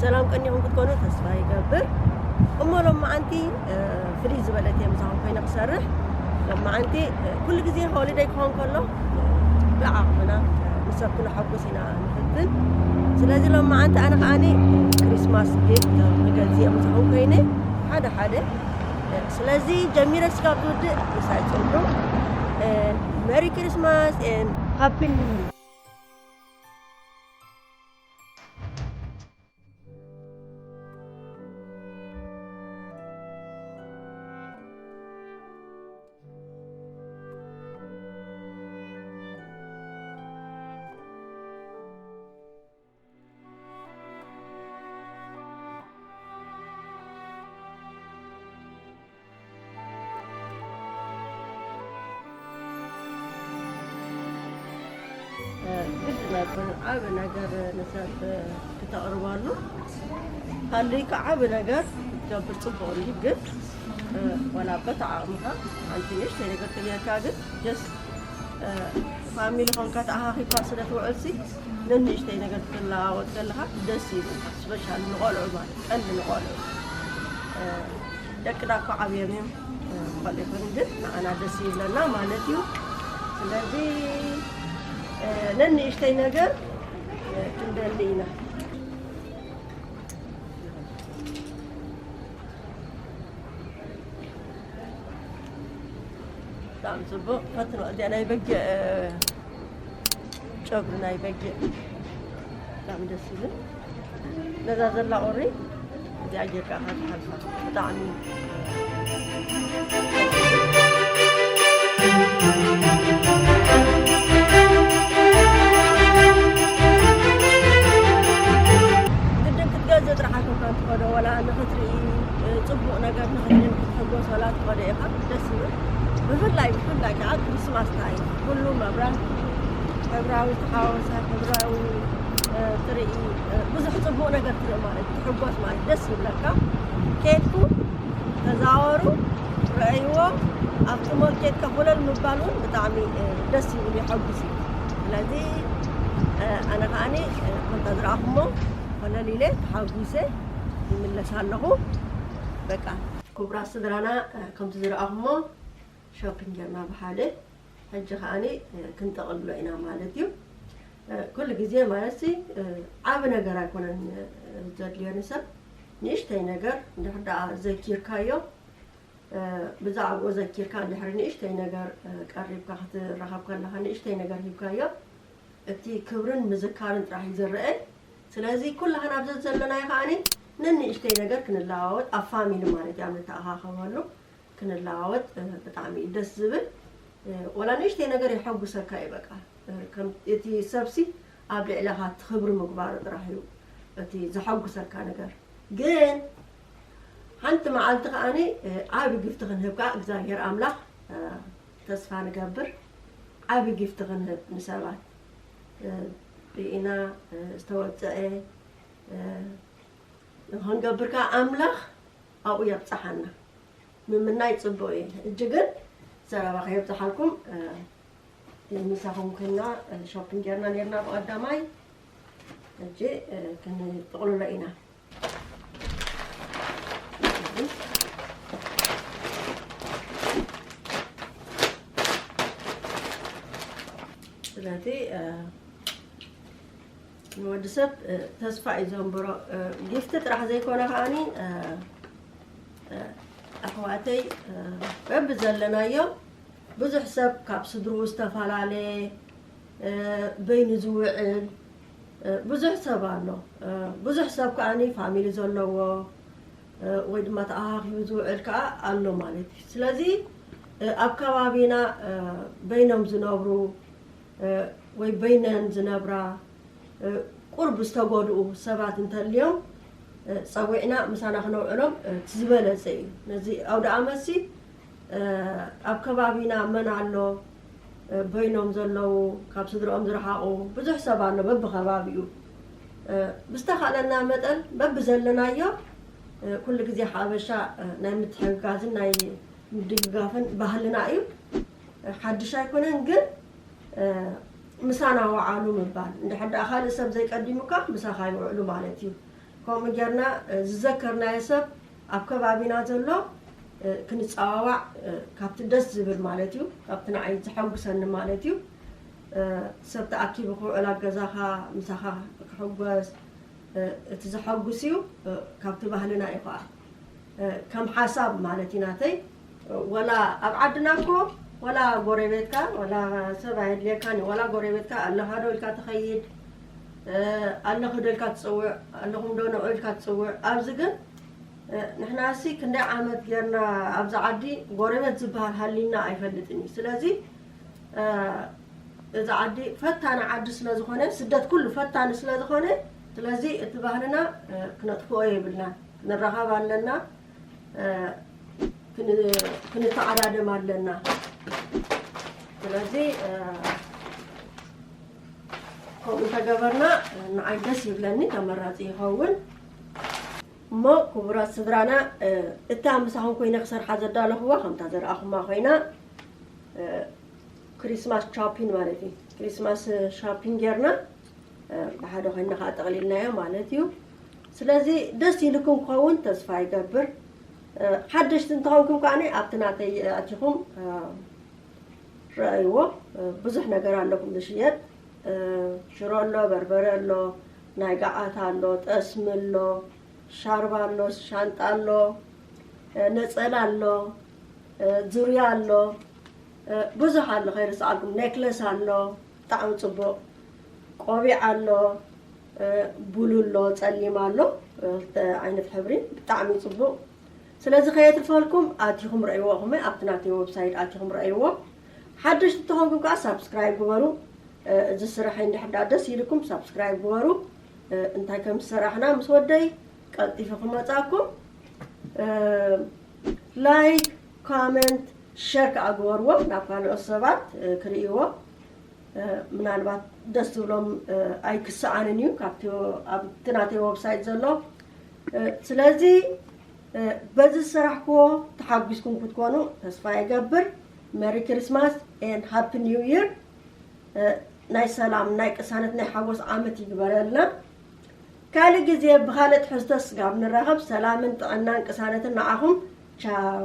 ሰላም ቀኒኹም ክትኮኑ ተስፋ ይገብር። እሞ ሎማዓንቲ ፍልይ ዝበለት እየ ምሳኹም ኮይነ ክሰርሕ። ሎማዓንቲ ኩሉ ግዜ ሆሊደይ ክኾን ከሎ ብዓቕምና ንሰብ ክነሐጉስ ኢና ንፍትን። ስለዚ ሎማዓንቲ ኣነ ከዓኒ ክሪስማስ ጊፍት ክገዝእ እየ ምሳኹም ኮይነ ሓደ ሓደ። ስለዚ ጀሚረ ስጋብ ዝውድእ ምሳይ ጽንሑ። ሜሪ ክሪስማስ ኤንድ ሃፒ ኒው ይር። ግድ ነበር ዓብ ነገር ንሰብ ክተቕርበሉ ሃልይካ ዓብ ነገር ገብር ጽቡቕ እንዲ ግን ዋላ በታ ዓቕምኻ ሓንቲ ንእሽተይ ነገር ተገርካ ግን ጀስት ፋሚሊ ኾንካ ተኣኻኺብካ ስለ ትውዕልሲ ነንእሽተይ ነገር ክትለዋወጥ ከለኻ ደስ ይብል። ስፔሻል ንቆልዑ ማለት ቀንዲ ንቆልዑ ደቅና እኮ ዓብዮም እዮም። ቆልዑ ይኹን ግን ንዓና ደስ ይብለና ማለት እዩ። ስለዚ ነንእሽተይ ነገር ክንደሊ ኢና። ብጣዕሚ ጽቡቕ ፈትኖ እዚኣ ናይ በጊዕ ጨጉሪ ናይ በጊዕ ብጣዕሚ ደስ ይብል። ነዛ ዘላ ቁሪ እዚኣ ጌርካ ኢኻ ትሓልፋ። ብጣዕሚ ግድን ክትገዝእ ጥራሕ ኣይኮንካን ትኸዶ፣ ወላ ንኽትርኢ፣ ጽቡቕ ነገር ንኽትርኢ ክትሕጎስ ወላ ትኸዶ ኢኻ። ደስ ይብል። ብፍላይ፣ ብፍላይ ከዓ ክሪስማስ ታይም ኩሉ መብራት፣ ሕብራዊ ዝተሓወሰ፣ ሕብራዊ፣ እ፣ ትርኢ፣ እ፣ ብዙሕ ጽቡቕ ነገር ትርኢ ማለት፣ ትሕጎስ ማለት፣ ደስ ይብለካ። ኬድኩ፣ ተዛወሩ፣ ረኣይዎ፣ ኣብቲ ሞል ኬድካ ኮለል ምባል እውን ብጣዕሚ፣ እ፣ ደስ ይብል፣ የሐጉስ እዩ። ስለዚ፣ እ፣ ኣነ ከዓኒ፣ እ፣ ከምታ ዝረኣኹሞ ኮለል ኢለ ተሓጒሰ ይምለስ ኣለኹ። በቃ፣ ክቡራት ስድራና፣ እ፣ ከምቲ ዝረኣኹሞ ሾፒንግ ጌርና ብሓደ፣ ሕጂ ከዓኒ፣ እ፣ ክንጠቕልሎ ኢና ማለት እዩ። እ፣ ኩሉ ግዜ ማለትሲ፣ እ፣ ዓቢ ነገር ኣይኮነን፣ እ፣ ዘድልዮ ንሰብ። ንእሽተይ ነገር እንድሕር ደኣ ዘኪርካዮ፣ እ፣ ብዛዕባኡ ዘኪርካ እንድሕሪ ንእሽተይ ነገር፣ እ፣ ቀሪብካ ክትራኸብ ከለኻ ንእሽተይ ነገር ሂብካዮ፣ እቲ ክብርን ምዝካርን ጥራሕ እዩ ዝረአ። ስለዚ ኩላህና ኣብዚ ዘለናዮ ከዓኒ ነንእሽተይ ነገር ክንለዋወጥ፣ ኣብ ፋሚሊ ማለት እዩ፣ ኣብ ንተኣኻኸበሉ ክንለዋወጥ፣ እ፣ ብጣዕሚ እዩ ደስ ዝብል። እ፣ ወላ ንእሽተይ ነገር የሐጉሰካ እዩ በቃ። እ፣ ከም እቲ ሰብሲ ኣብ ልዕለኻ እቲ ክብሪ ምግባሩ ጥራሕ እዩ እቲ ዘሐጉሰካ ነገር። ግን ሓንቲ መዓልቲ ከዓኒ፣ እ፣ ዓቢ ጊፍቲ ክንህብ ከዓ እግዚኣብሔር ኣምላኽ፣ እ፣ ተስፋ ንገብር። ዓቢ ጊፍቲ ክንህብ ንሰባት፣ እ፣ ርኢና፣ እ፣ ዝተወጽአ፣ እ፣ ንኽንገብር ከዓ ኣምላኽ ኣብኡ የብጽሓና። ምምናይ ጽቡቕ እዩ። ሕጂ ግን ዘረባ ከየብዝሓልኩም፣ እ፣ ምሳኹም ኮይና፣ እ፣ ሾፒንግ ጌርና ኔርና ብቐዳማይ። ሕጂ፣ እ፣ ክንጥቕልሎ ኢና። ስለዚ፣ እ፣ ንወዲ ሰብ፣ እ፣ ተስፋ እዩ ዘንብሮ። እ፣ ጊፍቲ ጥራሕ ዘይኮነ ከዓኒ፣ እ፣ እ፣ ኣሕዋተይ፣ እ፣ በብዘለናዮ ብዙሕ ሰብ ካብ ስድርኡ ዝተፈላለየ፣ እ፣ በይኑ ዝውዕል፣ እ፣ ብዙሕ ሰብ ኣሎ። እ፣ ብዙሕ ሰብ ከዓኒ ፋሚሊ ዘለዎ፣ እ፣ ወይ ድማ ተኣኻኺቡ ዝውዕል ከኣ ኣሎ ማለት እዩ። ስለዚ፣ እ፣ ኣብ ከባቢና፣ እ፣ በይኖም ዝነብሩ፣ እ፣ ወይ በይነን ዝነብራ፣ እ፣ ቁርብ ዝተጎድኡ ሰባት እንተልዮም፣ እ፣ ጸዊዕና ምሳና ክነውዕሎም፣ እ፣ እቲ ዝበለጸ እዩ። ነዚ ኣውደ ኣመትሲ፣ እ፣ ኣብ ከባቢና መን ኣሎ፣ እ፣ በይኖም ዘለዉ፣ ካብ ስድርኦም ዝረሓቑ ብዙሕ ሰብ ኣሎ በብኸባቢኡ። እ፣ ብዝተኻእለና መጠን በብዘለናዮ፣ እ፣ ኩሉ ግዜ ሓበሻ፣ እ፣ ናይ ምትሕግጋዝን ናይ ምድግጋፍን ባህልና እዩ። እ፣ ሓድሽ ኣይኮነን፣ ግን፣ እ፣ ምሳና ወዓሉ ምባል። እንድሕር ደኣ ካልእ ሰብ ዘይቀዲሙካ፣ ምሳኻ ይውዕሉ ማለት እዩ። ከምኡ ጌርና ዝዘከርናዮ ሰብ ኣብ ከባቢና ዘሎ ክንፀዋዋዕ፣ ካብቲ ደስ ዝብል ማለት እዩ፣ ካብቲ ንዓይ ዘሐጉሰኒ ማለት እዩ። ሰብ ተኣኪቡ ክውዕል ኣብ ገዛኻ ምሳኻ ክሕጎስ፣ እቲ ዘሐጉስ እዩ። ካብቲ ባህልና እዩ ከዓ ከም ሓሳብ ማለት እዩ ናተይ። ወላ ኣብ ዓድና እኮ ወላ ጎረቤትካ ወላ ሰብ ኣየድልየካን እዩ። ወላ ጎረቤትካ ኣለኻ ዶ ኢልካ ትኸይድ፣ ኣለኺ ዶ ኢልካ ትፅውዕ፣ ኣለኹም ዶ ንዑ ኢልካ ትፅውዕ። ኣብዚ ግን ንሕናሲ ክንደይ ዓመት ጌርና ኣብዚ ዓዲ ጎረቤት ዝበሃል ሃሊና ኣይፈልጥን እዩ። ስለዚ እዚ ዓዲ ፈታኒ ዓዲ ስለ ዝኾነ፣ ስደት ኩሉ ፈታኒ ስለ ዝኾነ፣ ስለዚ እቲ ባህልና ክነጥፍኦ የብልና። ክንራኸብ ኣለና፣ ክንተዓዳደም ኣለና። ስለዚ ከምኡ እንተገበርና ንዓይ ደስ ይብለኒ፣ ተመራፂ ይኸውን። እሞ ክቡራት ስድራና፣ እታ ምሳኹም ኮይነ ክሰርሓ ዘዳለኹዋ ከምታ ዘርኣኹማ ኮይና፣ ክሪስማስ ሾፒን ማለት እዩ። ክሪስማስ ሾፒን ጌርና ብሓደ ኮይና ከዓ ጠቕሊልናዮ ማለት እዩ። ስለዚ ደስ ኢልኩም ክኸውን ተስፋ ይገብር። ሓደሽቲ እንተኾንኩም ከዓ ኣብቲ ናተይ ኣቲኹም ረኣይዎ። ብዙሕ ነገር ኣለኩም ዝሽየጥ። ሽሮ ኣሎ፣ በርበረ ኣሎ፣ ናይ ገዓት ኣሎ፣ ጠስሚ ኣሎ፣ ሻርባ ኣሎ፣ ሻንጣ ኣሎ፣ ነፀላ ኣሎ፣ ዙርያ ኣሎ፣ ብዙሕ ኣሎ ከይርስዓልኩም። ኔክለስ ኣሎ፣ ብጣዕሚ ፅቡቕ። ቆቢዕ ኣሎ፣ ብሉ ኣሎ፣ ፀሊም ኣሎ፣ ክልተ ዓይነት ሕብሪ፣ ብጣዕሚ ፅቡቕ። ስለዚ ከየትርፈልኩም ኣቲኹም ረእይዎ፣ ኹመ ኣብቲ ናተይ ዌብሳይት ኣቲኹም ረእይዎ። ሓደሽቲ እንተኾንኩም ከዓ ሳብስክራይብ ግበሩ። እዚ ስራሐይ እንድሕር ደኣ ደስ ኢልኩም ሳብስክራይብ ግበሩ። እንታይ ከም ዝሰራሕና ምስ ወደይ ቀልጢፈ ክመፃኩም። ላይክ፣ ኮመንት፣ ሸር ከዓ ግበርዎ ናብ ካልኦት ሰባት ክርእይዎ። ምናልባት ደስ ዝብሎም ኣይክሰኣንን እዩ ካብቲ ኣብቲ ናተይ ዌብሳይት ዘሎ። ስለዚ በዚ ዝሰራሕክዎ ተሓጒስኩም ክትኮኑ ተስፋ ይገብር። መሪ ክሪስማስ ኤንድ ሃፒ ኒው ይር። ናይ ሰላም፣ ናይ ቅሳነት፣ ናይ ሓጎስ ዓመት ይግበረልና። ካልእ ግዜ ብኻልእ ትሕዝቶ ስጋብ ንራኸብ ሰላምን ጥዕናን ቅሳነትን ንዓኹም። ቻው።